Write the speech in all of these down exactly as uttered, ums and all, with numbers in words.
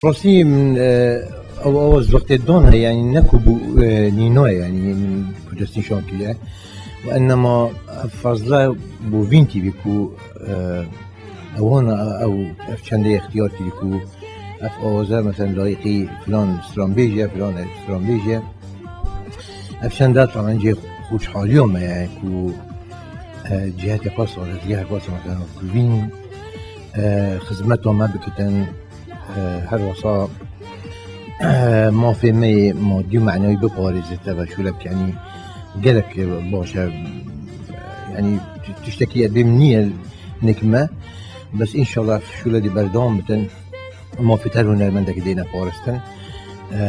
Rastî min, e, ew awaz wextê dane, yanî ne ku bû, e, nîna ye, yanî min ku destnîşan kiriye. Û enema fazla bû Vîn T V ku, e, ewana ew ev çendê extiyar kiriye ku ev awaze, mesela, layîqî filan stranbêj e, filan stranbêj e. Ev çende taban cihê xweşhaliya me ye ku, e, ciheke xwe sazî, ciheke xwe sazî ku Vîn, e, xizmeta me bikitin, e, her wesa, e, mafê me yê madî û menewî biparêze tevî şûlek, yanî gelek baş e, yanî tiştekî edbêm nîye nek me, bes înşallah şûle dê berdewam bitin. Mafê her hunermendekî dêne parastin. E,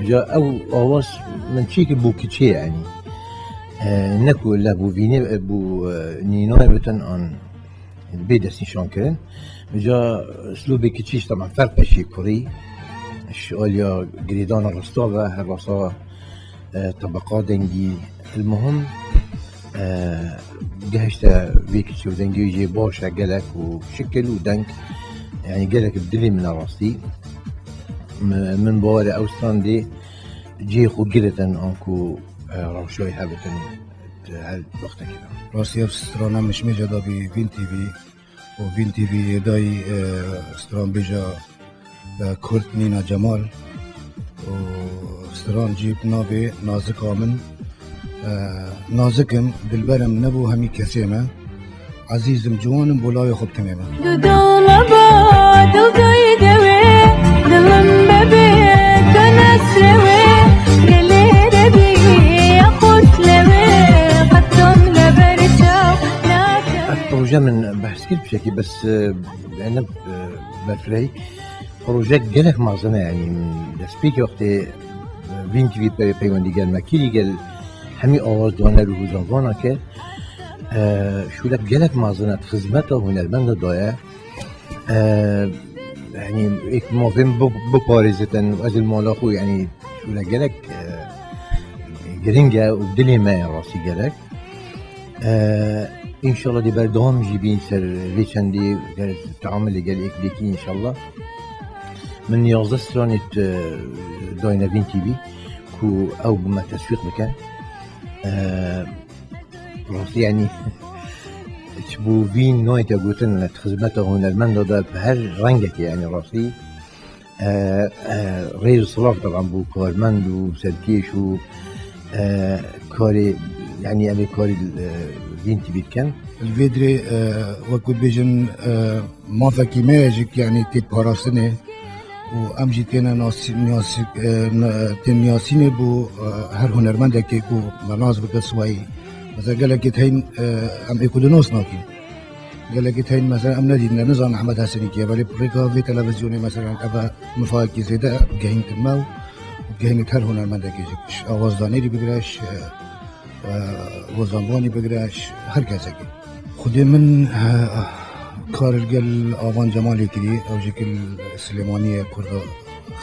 ca ew awaz min çîkî bû kiçê, yanî, e, ne ku lev bû Vînê, e, bû, e, nînayê bitin an bê destnîşan kirin. Ca slûbê kiçî, işte, min ferq peşî kurî. Ji aliya girêdana rasta ve her wasa, e, tebeqa dengî, el muhim, e, gehişte vê kiçî û dengê jê baş e gelek û şikil û deng, yanî gelek bi dilê min e rastî. Min, min bawer e ew stran dê cihê xwe girêtin anku, e, rewşa wê hebitin her wextekî de. Rastî ev strana min ji mêja dabî Vîn T V û Vîn T V yê dayî, e, stranbêja, e, Kurd Nîna Cemal û stran jî bi navê Nazika Min. E, nazik im, dilber im, ne bo hemî kesê me. Ezîz im, ciwan im, bo lawê xwe bi timê me. Dudolaba, dildayê dewê, dilim bebê, tu nesrê wê, gelê debî, ya xurt lewê, qetom le ber çaw nake. Ev proje min behs kir pişekî, bes, e, ne, e, berfirehî. Proje gelek mezin e, yanî destpêkê wextê, e, Vîn T V pey-, peywendî gel me kirî, gel hemî awazdaner û hozanvana kir. E, şûlek gelek mezin e, xizmeta hunermenda daye. E, yanî êk mafê min bi-, biparêzitin, ez li mala xwe, yanî şûlek gelek, e, giring e û dilê me ye rastî gelek. E, înşallah dê berdewam jî bîn ser vê çendê, ger teamulê gel êk dêkî înşallah. Min yazdeh stranê, e, dayne Vîn T V ku ew bi me teswîq bikin. E, rastî, yanî ji bo vî nayê te gotin, xizmeta hunermenda de bi her rengekê, yanî rastî, e, e, rêz û silav taban bo karmend û serkêş û, e, karê, yanî em ê karê, e, Vîn T V dikin. Li vê dirê, e, wek ku dibêjin, e, mafekî me ye jî, yanî tê parastinê û em jî têne nasî-, niyasî-, e, ne-, tên niyasînê bo, e, her hunermendekê ku me nas bike siwayî. Mesela gelekî heyîn, e, em ê ku di nas nakîn. Gelekî heyîn mesela em nedîtine, nizanin Ehmed Hesenî kî ye, belê rêka vê televîzyonê mesela eve mifayekî zêde gehîntin me û gehînit her hunermendekê jî. Ji awazdanêrî bigire, ji, e, e, hozanvanî bigire, ji her kesekî. Xwedê min, e, kar li gel Avan Cemalê kirî, ew jî kil Silêmanî ye, Kurda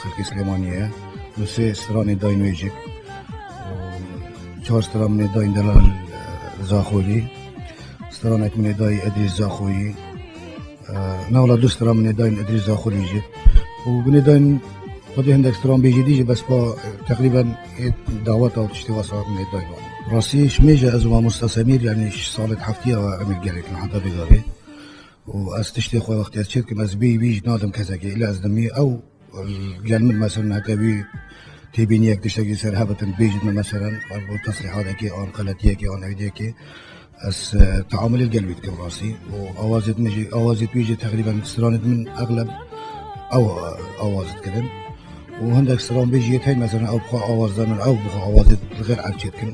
xelkê Silêmanî ye. Du sê stranê dayîn wê jî. Û çar stran min ê dayîn delal, e, Zaxolî. Stranek min ê dayî Edrîs Zaxoyî. E, ne wala du stran min ê dayîn Edrîs Zaxolî jî. Û min ê dayîn xwedê hindek stranbêjî dî jî, bes pa, e, teqrîben ê daweta û tiştê wesa min ê dayîn. Rastî ji mêja ez û mamosta Semîr, yanî ji salê heftiya ve em ê gelek in heta vê gavê. Û ez tiştê xwe wextê ez çêdikim, ez bêyî wî jî nadim kesekê. Îla ez dimî ew gel min, mesela, heke wî têbîniyek tiştekî ser hebitin, bêjin min, mesela, bo teslîhatekê an xeletiyekê an eydiyekê, ez, e, teamulê gel wî dikim rastî. Û awazêt min jî, awazêt wî jî teqrîben stranêt min exleb ew, e, awaz dikirin. Û hindek stranbêjiyê tey, mesela, ew bi xwe awaz danin, ew bi xwe awazêt li xêr ev çêdikin.